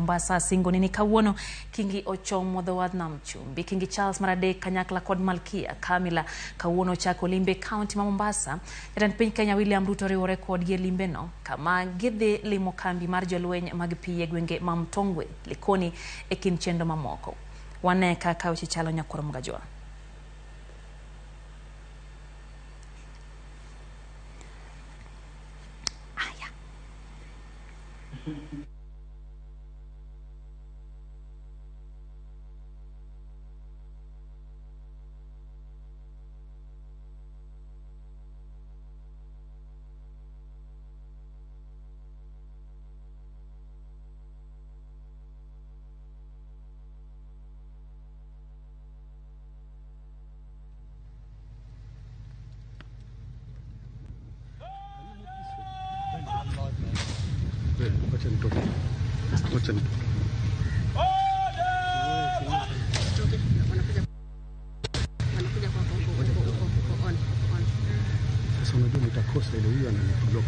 Mombasa singoni ni kawuono Kingi ochomo dho wadh nam chumbi. Kingi Charles mar adek kanyakla kod Malkia Camilla kawuono ochako limbe e kaunti ma Mombasa. Jatend piny Kenya William Ruto riwore kodgi e limbeno kama gidhi limo kambi mar jolweny mag pi e gwenge ma Mtongwe, Likoni e kind chenro mamoko. Wane kaka weche chalo Nyakwar Mgajwa. Aya. Wacha nitoke. Wacha nitoke. Sasa unajua nitakosa ile, huyu ananiblock.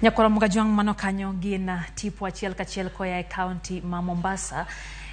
Nyakwar Mugajwang' mano kanyo gin tipo achiel kachiel koya e kaunti ma Mombasa.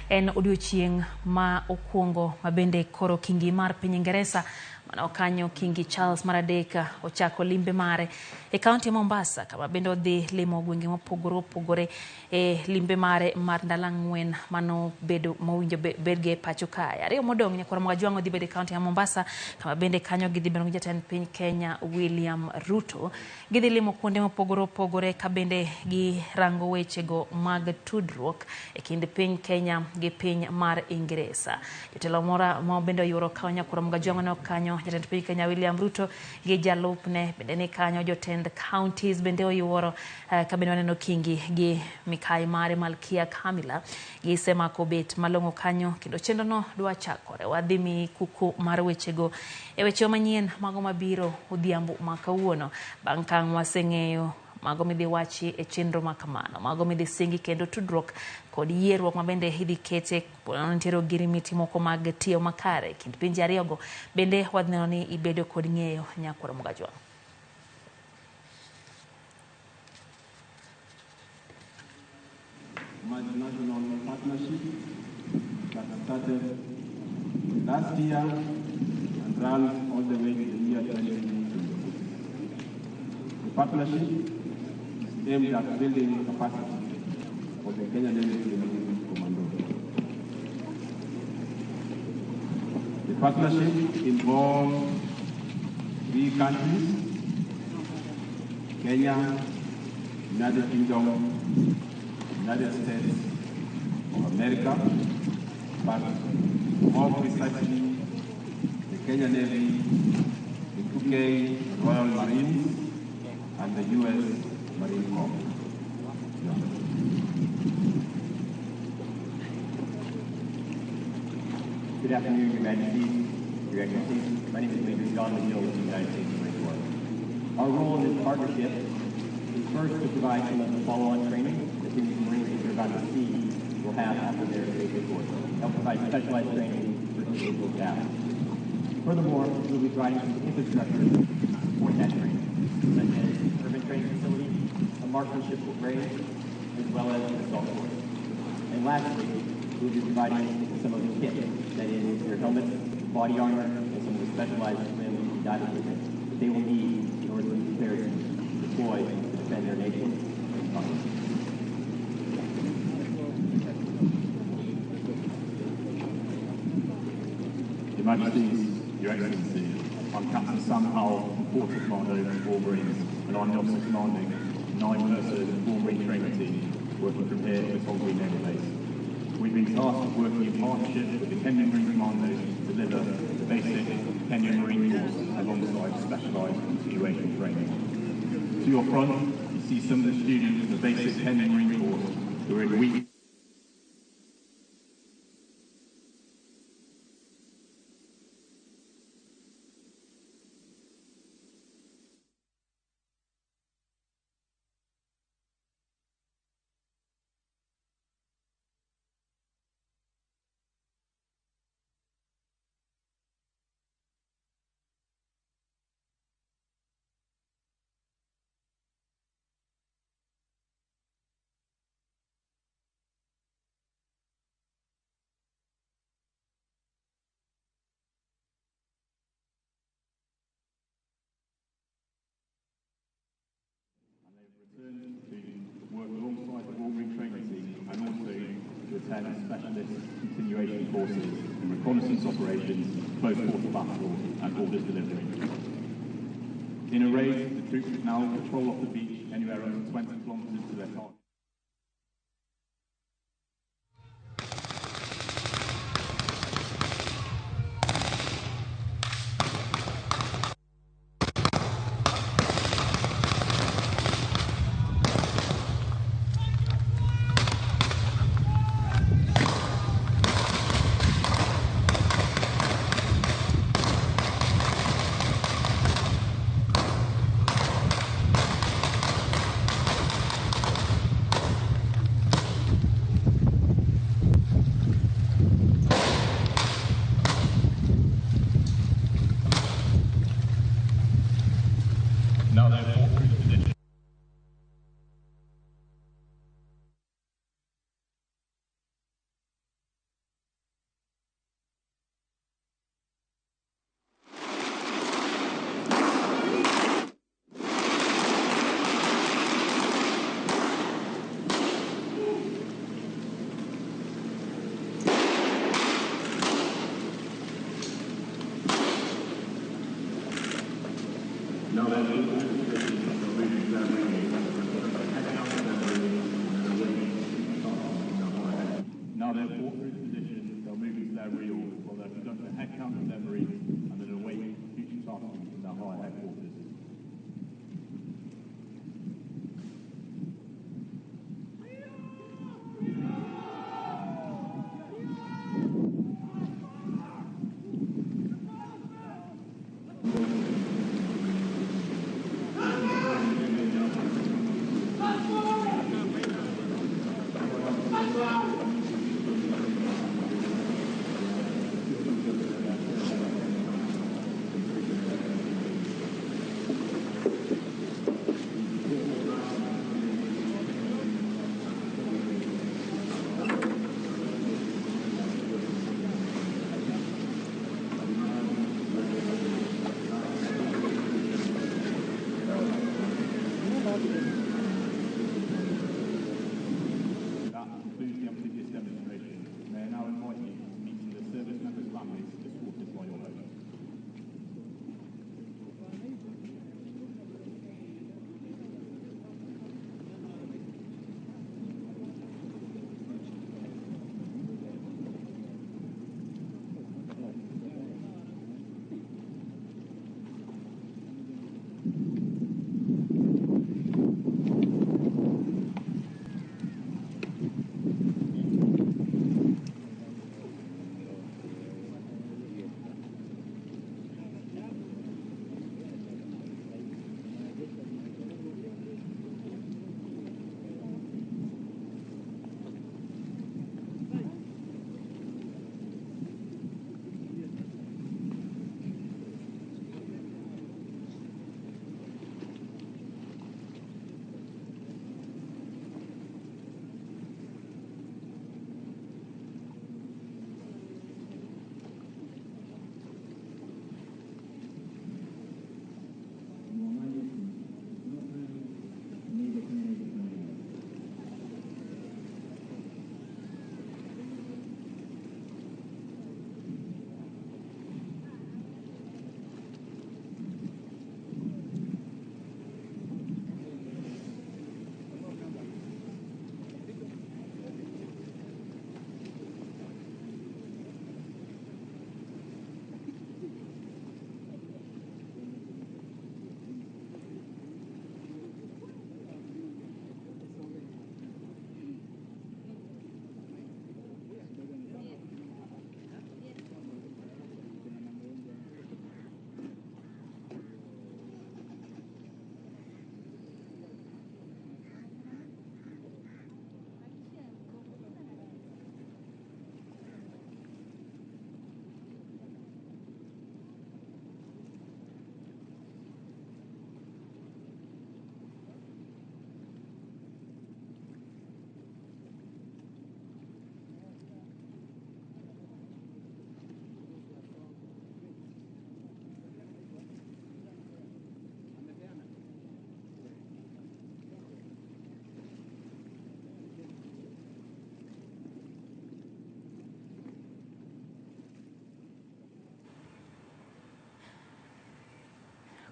En odiochieng' ma okwongo ma bende koro kingi mar piny Ingeresa mano kanyo Kingi Charles mar adek ochako limbe mare e kaunti ma Mombasa kama bende odhi limo gwenge mopogore opogore e limbe mare mar ndalo ang'wen mano bedo mowinjo bedgi e pacho kae. Ariyo modong' Nyakwar Mugajwang' odhi bedo e kaunti ma Mombasa kama bende kanyo gidhi bedo gi jatend piny Kenya William Ruto. Gidhi limo kuonde mopogore opogore ka bende girango wechego mag tudruok e kind piny Kenya gi piny mar Ingeresa. Jotelo mora ma bende oyuoro kawo Nyakwar Mugajwang' no kanyo jatend piny Kenya William Ruto gi jalupne bende ni kanyo jotend counties bende oyuoro ka bende waneno Kingi gi mikai mare Malkia Camilla gisemako bet malong'o kanyo kendo chenro no dwa chakore. Wadhi mi kuku mar wechego e weche manyien mago mabiro odhiambo ma kawuono bang' ka waseng'eyo mago midhi wachi e chenro ma kamano, mago midhi singi kendo tudruok kod yierruok ma bende idhi kete nitiere ogirimiti moko mag tiyo makare kind pinje ariyogo bende wadhi neno ni ibedo kod ng'eyo Nyakwar Mugajwang'. Multinational partnership that started last year and runs all the way to the year 2026. The partnership is aimed at building capacity for the Kenya Navy Marine Commando. The partnership involves three countries: Kenya, United Kingdom, United States of America, but more precisely, the Kenya Navy, the UK Royal Marines, and the US Marine Corps. Yeah. Good afternoon, Your Majesties, Your Excellencies. My name is Major John McGill with the United States Marine Corps. Our role in this partnership is first to provide some of the follow-on training that the Marines that you're about to see will have after their basic course. Help provide specialized training for individual tasks. Furthermore, we'll be providing some infrastructure to support that training, such as urban training facility, a marksmanship range, as well as an assault course. And lastly, we'll be providing some of the kit, that is, their helmets, body armor, and some of the specialized swim and dive equipment that they will need in order to be prepared to deploy to defend their nation and country. Your Majesties, Your Excellency, I'm Captain Sam Powell from Porter Commando, Royal Marines, and I'm the officer commanding 9-person Royal Marine training team working from here at the Tongwe Naval Base. We've been tasked with working in partnership with the Kenyan Marine Commandos to deliver the basic Kenyan Marine course alongside specialised continuation training. To your front, you see some of the students in the basic Kenyan Marine course who are in week to work alongside the Royal Marine training team and also to attend specialist continuation courses in reconnaissance operations, close quarter battle and orders delivery. In a raid, the troops can now patrol off the beach anywhere up to 20 kilometres to their target. Now they're through the position, they'll move into their reorg. Head down to their Marines and await tasking from their higher head. Now they've fought through the position, they'll move into their reorg, while they'll conduct a head count of their Marines and then await future tasking from their higher headquarters. That concludes the amphibious demonstration. May I now invite you to meet the service members' families escorted by your host.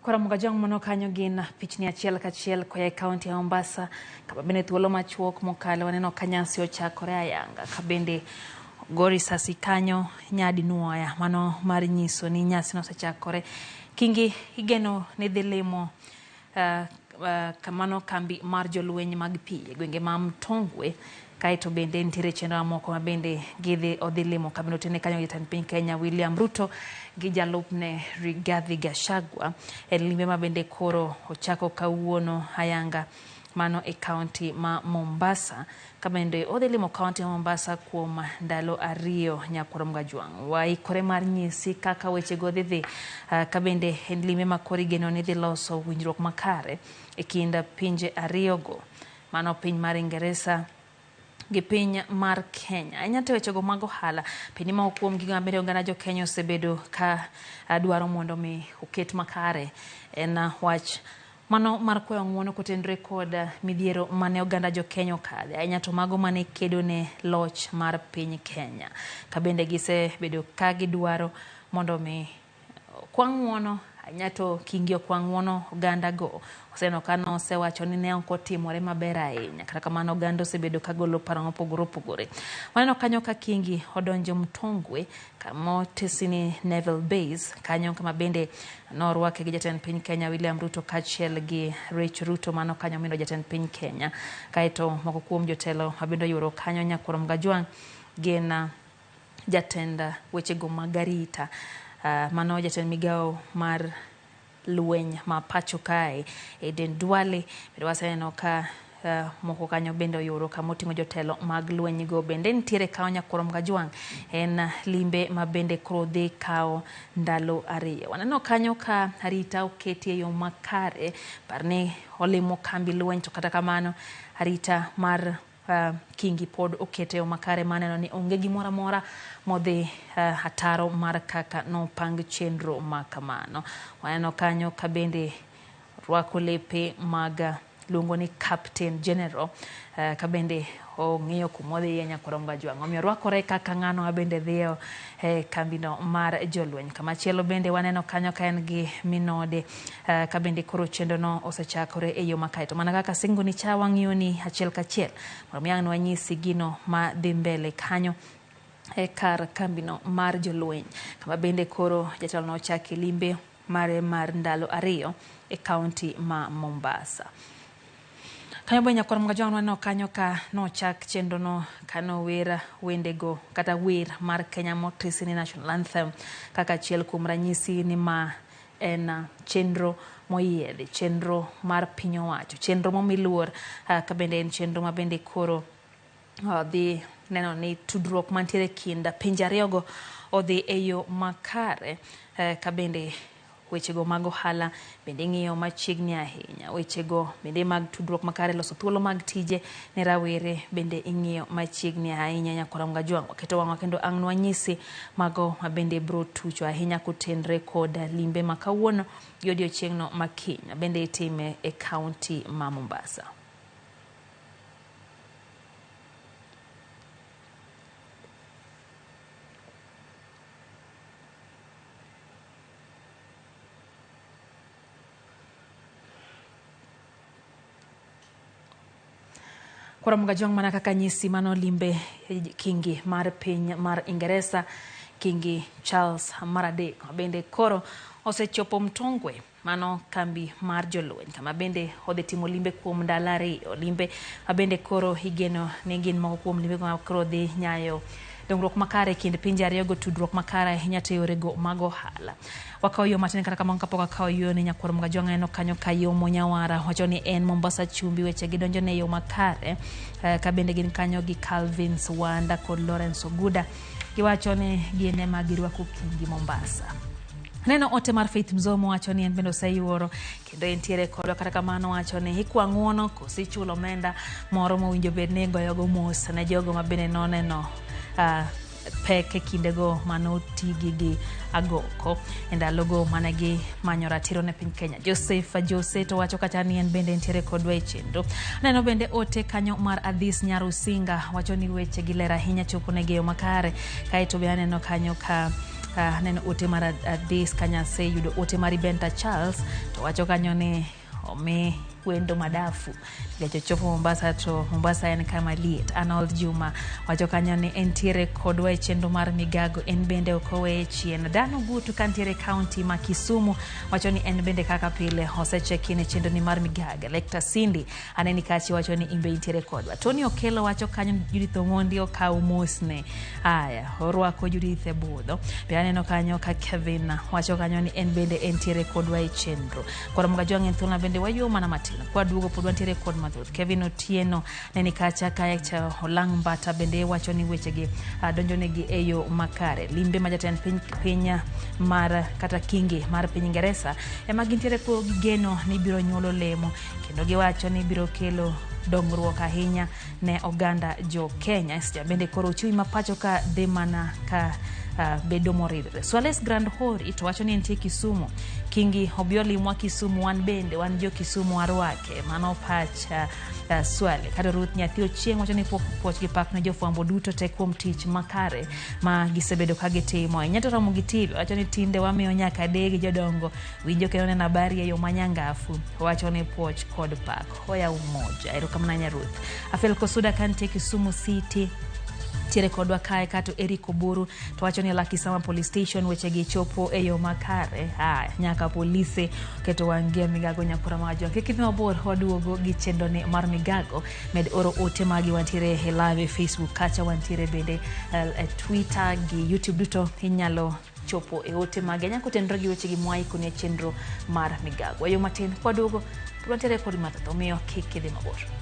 Koro Mugajwang' mano kanyo gin pichni achiel kachiel koya e kaunti ya Mombasa, kama bende thuolo machuok mokalo waneno ka nyasi ochakore ayanga, ka bende go risasi kanyo nyadinuoya, mano mar nyiso ni nyasi nosechakore. Kingi igeno ni dhi limo kamano kambi mar jolweny mag pi e gwenge ma Mtongwe, kaeto bende nitiere chenro mamoko ma bende gidhi odhi limo kambi otene kanyo jatend piny Kenya William Ruto gi jalupne Rigathi Gachagua e limbe ma bende koro ochako kawuono ayanga mano e kaunti ma Mombasa, ka bende odhi limo kaunti ma Mombasa kuom ndalo ariyo. Nyakwar Mgajwang' waikore mar nyisi kaka wechego dhi dhi, ka bende en limbe ma koro igeno ni dhi loso winjruok makare e kind pinje ariyogo, mano piny mar Ingeresa gi piny mar Kenya. Ahinya to wechego mag ohala, piny moko kuom gigo mabende oganda jo Kenya osebedo ka dwaro mondo mi oket makare en wach mano mar kwayo ng'uono kotenore kod midhiero mane oganda jo Kenya okadhe, ahinya to mago mane kedo ne loch mar piny Kenya, ka bende gisebedo ka gidwaro mondo mi kwa ng'uono Ahinya to Kingi okwa ng'uono oganda go. Oseneno ka nosewacho ni ne ok otimore maber ahinya. Kata kamano oganda osebedo ka golo paro mopogore opogore. Waneno kanyo ka Kingi odonjo Mtongwe kama otesi ni Naval Base kanyo kama bende norwake gi jatend piny Kenya William Ruto kaachiel gi Rach Ruto mano kanyo mino jatend piny Kenya. Kaeto moko kuom jotelo mabende oyuoro kanyo Nyakurom Gajwang' gin jatend wechego mag arita. Mano jatend migawo mar lweny ma pacho kae Aden Duale. Bende waseneno ka moko kanyo bende oyuoro kama oting'o jotelo mag lweny go. Bende nitiere kanyo Nyakurom Gajwang' en limbe ma bende koro dhi kawo ndalo 2. Waneno kanyo ka arita oketi e yo makare. Par ni olimo kambi lweny to kata kamano arita mar Kingi pod okete yo makare maneno ni onge gimoro amora modhi ataro mar kaka nopang chenro ma kamano. Waneno kanyo ka bende rwako lepe mag luongo ni Captain General ka bende ong'iyo kumodhiye Nyakurom Gajwang'. Omiyo rwakore kaka ng'ano ma bende dhiyo e kambino mar jolweny. Kamachielo bende waneno kanyo ka en gi minode ka bende koro chenrono osechakore e yo makare. To mana kaka singo ni cha wang'iyo ni achiel kachiel mondo mi ang' wanyisi gino ma dhi mbele kanyo e kar kambino mar jolweny. Kama bende koro jatelo nochake limbe mare mar ndalo 2 e kaunti ma Mombasa. Kanyo be Nyakurom Gajwang' waneno kanyo ka nochak chenrono kanower wendego kata wer mar Kenya motisi ni National Anthem kaka achiel kuom ranyisi ni ma en chenro moyiedhi, chenro mar piny owacho, chenro momi luor ka bende en chenro ma bende koro dhi neno ni tudruok mantiere kind pinje ariyogo odhi e yo makare ka bende wechego mag ohala bende ing'iyo machiegni ahinya. Wechego bende mag tudruok makare, loso thuolo mag tije ne rawere bende ing'iyo machiegni ahinya. Nyakurom Gajwang' waketo wang'wa kendo ang' nwanyisi mago ma bende bro tucho ahinya kotenre kod limbe ma kawuono gi odiochieng'no ma kiny bende itime e kaunti ma Mombasa. Kuom Gajwang' mana kaka nyisi mano limbe Kingi mar piny mar Ingeresa Kingi Charles mar 3 bende koro osechopo Mtongwe mano kambi mar jolweny kama bende odhi timo limbe kuom ndalo 2. Limbe ma bende koro igeno ni gin moko kuom limbe ma koro dhi nyayo dongruok makare kind pinje ariyogo, tudruok makare ahinya to yorego mag ohala. Wakawo yo matin kata kamano kapok akawo yo ni Nyakurom Gajwang' aneno kanyo ka yo Monyawara wacho ni en Mombasa chumbi weche gidonjo ne yo makare ka bende gin kanyo gi Calvin Wanda kod Lawrence Oguda giwacho ni gin ema girwako Kingi Mombasa. Neno ote mar Faith Mzomo wacho ni en bende oseyuoro kendo entiere kodwa kata kamano wacho ni ikwa ng'uono koso ichulo omenda moro mowinjo bed ni igoyogo mos ne jogo ma bende noneno pek e kindego manotigi gi agoko e ndalogo mane gimanyo ratiro ne piny Kenya. Joseph Jose to wacho kacha ni en bende entiere kodwa e chenro. Aneno bende ote kanyo mar Adhis Nyarusinga wacho ni weche gi ler ahinya chopo negi e yo makare. Kaeto be aneno kanyo ka aneno ote mar Adhis Kanyase yudo ote mar Ibenta Charles to wacho kanyo ni omi wendo madafu nikech ochopo Mombasa to Mombasa en kama liet. Arnold Juma wacho kanyo ni entiere kodwa e chenro mar migago, en bende ok oweye chien. Dan Ogutu kantiere kaunti ma Kisumu wacho ni en bende kaka pile osecheki ne chenro ni mar migago. Lecter Cindy aneni kachi wacho ni imbe intiere kodwa. Tony Okello wacho kanyo Judith Omondi okaw mosne. Aya, orwako Judith e budho. Be aneno kanyo ka Kevin wacho kanyo ni en bende entiere kodwa e chenro. Koro Mgajwang' en thuolo bende wayuo mana matin. Kwaduogo pod wantiere kod mathoth. Kevin Otieno neni kacha kacha Olang' Mbata bende wacho ni wechegi donjonegi e yo makare. Limbe ma jatend piny mar kata Kingi mar piny Ingeresa ema gintiere kod geno ni biro nyuolo lemo kendo giwacho ni biro kelo dongruok ahinya ne oganda jo Kenya. Seche bende koro uchumi ma pacho ka dhi mana ka bedo moridore. Swales Grand Hori to wacho ni entie Kisumu. Kingi obi olimwa Kisumu, wan bende wan jo Kisumu warwake. Mano pach Swale. Kata Ruth Nyathi Ochieng' wacho ni puoch gi pak ne jofwambo duto te kuom tich makare ma gisebedo ka gitimo. Ahinya to Ramogi TV wacho ni tinde wamiyo nyaka degi jodongo winjo kendo neno habari e yo manyangafu. Wacho ni puoch kod pak. Hoya umoja. Erokamano ahinya Ruth. Afel Kosuda kantie Kisumu City tiere kodwa kae kato Eric Oburu to wacho ni Lucky Sama Police Station wechegi chopo e yo makare. Haya, nyaka polise keto wang'gi e migago nyakora majo. Kik idhi mabor, waduogo gi chenro ni mar migago. Med oro ote magi, wantiere e live e Facebook kacha, wantiere bende e Twitter gi YouTube duto inyalo chopo e ote magi. Anyako tenre gi wechegi mwaikoni e chenro mar migago. E yo matin kwaduogo, wantiere kod mathoth, omiyo kik idhi mabor.